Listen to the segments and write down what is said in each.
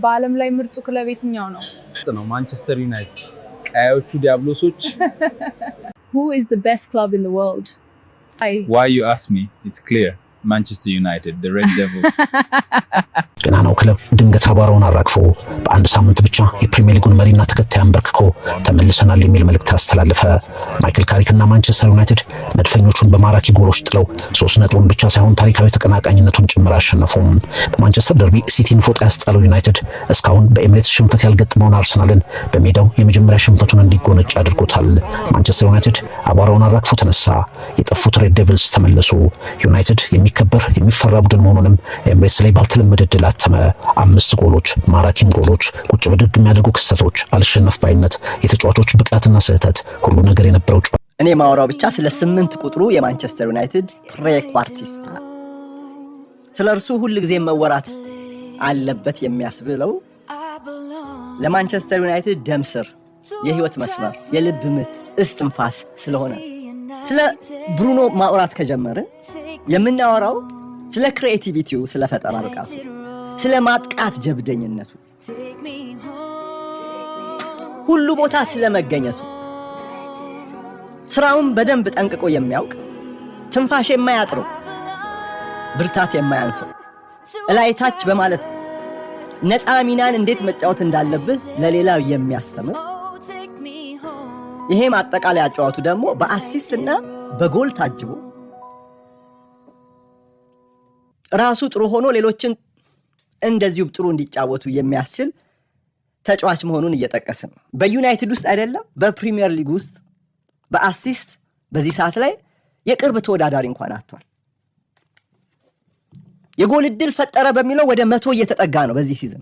በዓለም ላይ ምርጡ ክለብ የትኛው ነው? ነው ማንቸስተር ዩናይትድ፣ ቀያዮቹ ዲያብሎሶች። Who is the best club in the world? I Why you ask me? It's clear. Manchester United, the Red Devils. ገናናው ክለብ ድንገት አቧራውን አራግፎ በአንድ ሳምንት ብቻ የፕሪሚየር ሊጉን መሪና ተከታይ አንበርክኮ ተመልሰናል የሚል መልእክት አስተላለፈ። ማይክል ካሪክና ማንቸስተር ዩናይትድ መድፈኞቹን በማራኪ ጎሎች ጥለው 3 ነጥቡን ብቻ ሳይሆን ታሪካዊ ተቀናቃኝነቱን ጭምር አሸነፉም። በማንቸስተር ደርቢ ሲቲን ፎጣ ያስጣለው ዩናይትድ እስካሁን በኤምሬትስ ሽንፈት ያልገጠመውን አርሰናልን በሜዳው የመጀመሪያ ሽንፈቱን እንዲጎነጭ አድርጎታል። ማንቸስተር ዩናይትድ አቧራውን አራግፎ ተነሳ። የጠፉት Red Devils ተመለሱ። ዩናይትድ የሚከበር፣ የሚፈራ ቡድን መሆኑንም ኤምሬትስ ላይ ባልተለመደ ድል አተመ። አምስት ጎሎች፣ ማራኪም ጎሎች፣ ቁጭ ብድግ የሚያደርጉ ክስተቶች፣ አልሸነፍ ባይነት፣ የተጫዋቾች ብቃትና ስህተት፣ ሁሉ ነገር የነበረው እኔ ማወራው ብቻ ስለ 8 ቁጥሩ የማንቸስተር ዩናይትድ trequartista፣ ስለ እርሱ ሁል ጊዜ መወራት አለበት የሚያስብለው ለማንቸስተር ዩናይትድ ደም ስር፣ የህይወት መስመር፣ የልብ ምት፣ እስትንፋስ ስለሆነ። ስለ ብሩኖ ማውራት ከጀመርን የምናወራው ስለ creativity ው፣ ስለ ፈጠራ ብቃቱ፣ ስለ ማጥቃት ጀብደኝነቱ፣ ሁሉ ቦታ ስለ መገኘቱ፣ ስራውን በደንብ ጠንቅቆ የሚያውቅ፣ ትንፋሽ የማያጥረው፣ ብርታት የማያንሰው፣ እላይ ታች በማለት ነፃ ሚናን እንዴት መጫወት እንዳለብህ ለሌላው የሚያስተምር፣ ይሄም አጠቃላይ አጨዋወቱ ደግሞ በ assist እና በጎል ታጅቦ ራሱ ጥሩ ሆኖ ሌሎችን እንደዚሁ ጥሩ እንዲጫወቱ የሚያስችል ተጫዋች መሆኑን እየጠቀስን ነው። በዩናይትድ ውስጥ አይደለም፣ በፕሪሚየር ሊግ ውስጥ በ assist በዚህ ሰዓት ላይ የቅርብ ተወዳዳሪ እንኳን አጥቷል። የጎል እድል ፈጠረ በሚለው ወደ 100 እየተጠጋ ነው በዚህ season።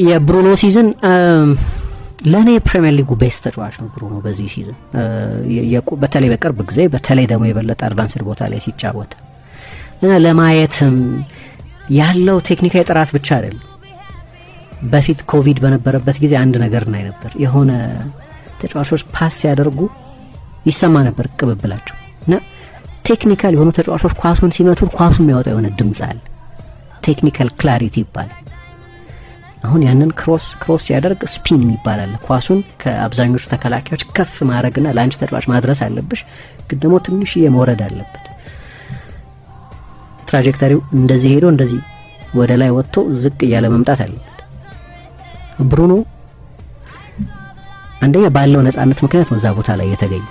የብሩኖ season ለእኔ የፕሪሚየር ሊጉ best ተጫዋች ነው ብሩኖ በዚህ season፣ በተለይ በቅርብ ጊዜ፣ በተለይ ደግሞ የበለጠ advanced ቦታ ላይ ሲጫወት እና ለማየትም ያለው ቴክኒካዊ ጥራት ብቻ አይደለም። በፊት ኮቪድ በነበረበት ጊዜ አንድ ነገር እናይ ነበር። የሆነ ተጫዋቾች pass ሲያደርጉ ይሰማ ነበር ቅብብላቸው፣ እና technical የሆኑ ተጫዋቾች ኳሱን ሲመቱ ኳሱ የሚያወጣ የሆነ ድምፅ አለ። Technical clarity ይባላል። አሁን ያንን cross ሲያደርግ spin የሚባል አለ። ኳሱን ከአብዛኞቹ ተከላካዮች ከፍ ማድረግና ለአንድ ተጫዋች ማድረስ አለብሽ፣ ግን ደግሞ ትንሽዬ መውረድ አለበት። Trajectory ው እንደዚህ ሄዶ እንደዚህ ወደ ላይ ወጥቶ ዝቅ እያለ መምጣት አለበት። ብሩኖ አንደኛ ባለው ነጻነት ምክንያት ነው እዛ ቦታ ላይ የተገኘ፣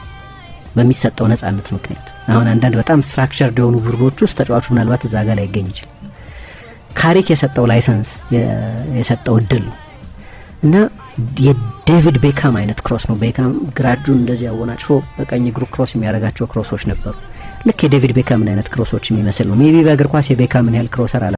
በሚሰጠው ነጻነት ምክንያት። አሁን አንዳንድ በጣም structured የሆኑ ቡድኖች ውስጥ ተጫዋቹ ምናልባት እዛ ጋር ላይገኝ ይችላል። ካሪክ የሰጠው license፣ የሰጠው እድል ነው እና የዴቪድ ቤካም አይነት cross ነው። ቤካም ግራ እጁን እንደዚህ አወናጭፎ በቀኝ እግሩ cross የሚያደርጋቸው cross ኦች ነበሩ። ልክ የዴቪድ ቤካምን አይነት cross ኦች የሚመስል ነው። Maybe በእግር ኳስ የቤካምን ያህል crosser አላ